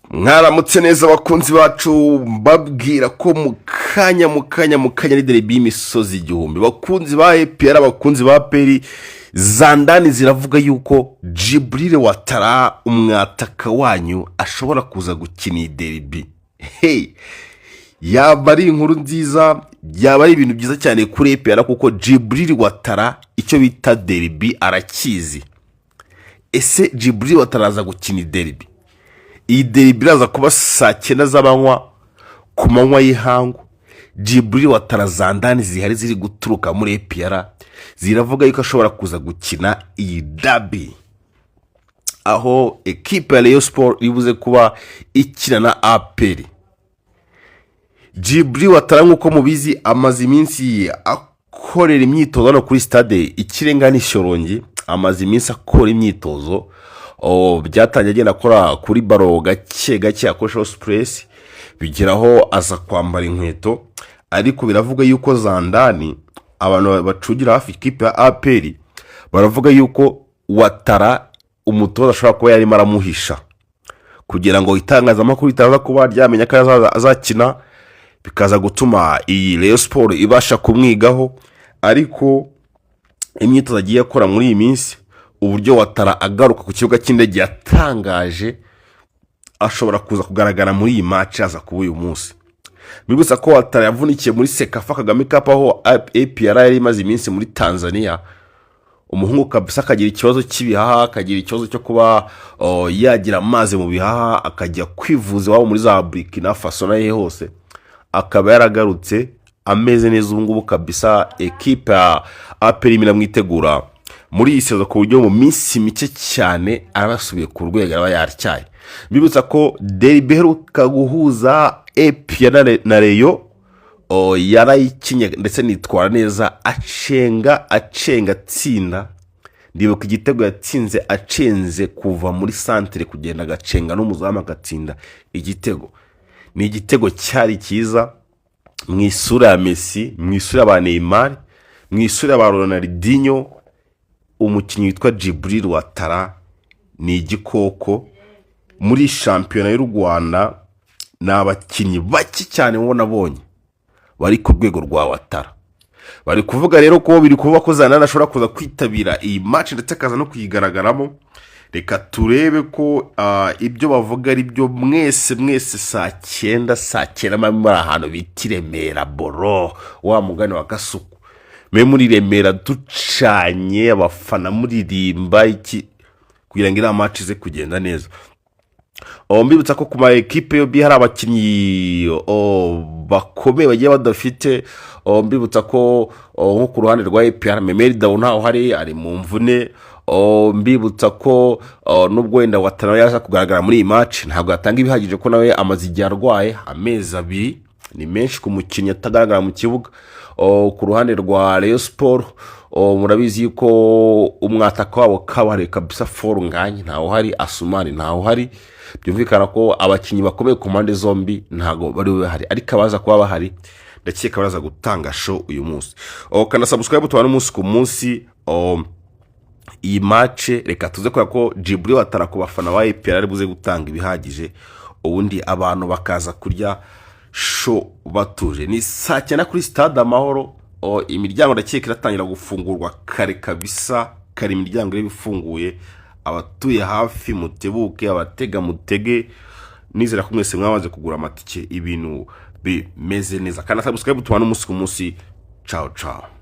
Mwaramutse neza abakunzi bacu. Mbabwira ko mu kanya, mu kanya, mu kanya ni derby y'imisozi igihumbi. Bakunzi ba APR, abakunzi ba APR, zandani ziravuga yuko Djibril Ouattara, umwataka wanyu, ashobora kuza gukina iyi derby. Hey, yaba ari inkuru nziza, byaba ari ibintu byiza cyane kuri APR, kuko Djibril Ouattara icyo bita derby arakizi. Ese Djibril Ouattara araza gukina iyi derby? Iyi derby iraza kuba saa 9 z'amanywa, ku manywa y'ihangu. Djibril Ouattara, zandani zihari ziri guturuka muri APR ziravuga yuko ashobora kuza gukina iyi derby, aho ekipe ya Rayon Sports iri buze kuba ikina na APR. Djibril Ouattara, nk'uko mubizi, amaze iminsi akorera imyitozo hano kuri Stade Ikirenga n'Ishyorongi. Amaze iminsi akora imyitozo. Byatangiye agenda akora kuri ballon gake gake, akoreshaho souplesse, bigeraho aza kwambara inkweto. Ariko biravuga yuko zandani, abantu bacungira hafi ikipe ya APR, baravuga yuko Ouattara umutoza ashobora kuba yarimo aramuhisha kugira ngo itangazamakuru ritaza kuba ryamenya ko azakina, bikaza gutuma iyi Rayon Sports ibasha kumwigaho. Ariko imyitozo agiye akora muri iyi minsi, uburyo Ouattara agaruka ku kibuga cy'indege yatangaje, ashobora kuza kugaragara muri iyi match aza kuba uyu munsi. Mbibutsa ko Ouattara yavunikiye muri CECAFA Kagame Cup, aho APR yari imaze iminsi muri Tanzania. Umuhungu kabisa akagira ikibazo cy'ibihaha, akagira ikibazo cyo kuba yagira amazi mu bihaha, akajya kwivuza iwabo muri za Burkina Faso n'ahe hose, akaba yaragarutse ameze neza ubu ngubu kabisa. Ekipe ya APR irimo iramwitegura muri iyi saison, ku buryo mu minsi mike cyane araba yasubiye ku rwego araba yatyaye. Mbibutsa ko derby iheruka guhuza APR na Rayon, yarayikinye ndetse nitwara neza, acenga, acenga, atsinda. Ndibuka igitego yatsinze acenze kuva muri centre kugenda agacenga n'umuzamu, agatsinda igitego. Ni igitego cyari cyiza mu isura ya Messi, mu isura ya ba Neymar, mu isura ya ba Ronaldinho. Umukinnyi witwa Djibril Ouattara ni igikoko muri shampiyona y'u Rwanda. Ni abakinnyi bake cyane mubona abonye bari ku rwego rwa Ouattara. Bari kuvuga rero ko biri kuvuga ko Zanana ashobora kuza kwitabira iyi match ndetse akaza no kuyigaragaramo. Reka turebe ko ibyo bavuga ari byo. Mwese mwese saa 9, saa 9 mube muri ahantu bita i Remera boro, wa mugani wa Kasuku. Mbe muri Remera ducanye, abafana muririmba iki, kugira ngo iriya match ize kugenda neza. Mbibutsa ko ku ma ekipe yombi hari abakinnyi bakomeye bagiye badafite. Mbibutsa ko nko ku ruhande rwa APR, Memel Dao ntaho hari, ari mu mvune. Mbibutsa ko nubwo wenda Ouattara yaza kugaragara muri iyi match, ntabwo yatanga ibihagije, ko nawe amaze igihe arwaye. Amezi 2 ni menshi ku mukinnyi atagaragara mu kibuga. Ku ruhande rwa Rayon Sports, murabizi yuko umwataka wabo kabare kabisa Fall Ngagne ntawe uhari, Asumani ntawe uhari. Byumvikana ko abakinnyi bakomeye ku mpande zombi ntabwo bari bube bahari, ariko abaza kuba bahari ndakeka baraza gutanga show uyu munsi. Kana subscribe, tubana umunsi ku munsi. Iyi match reka tuze kubera ko Djibril Ouattara ku bafana ba APR ari buze gutanga ibihagije, ubundi abantu bakaza kurya show batuje. Ni saa 9 kuri Stade Amahoro. Imiryango ndakeka iratangira gufungurwa kare kabisa, kare imiryango iraba ifunguye. Abatuye hafi mutebuke, abatega mutege. Nizera ko mwese mwamaze kugura amatike, ibintu bimeze neza. Kandi subscribe, tubana umunsi ku munsi. Ciao ciao.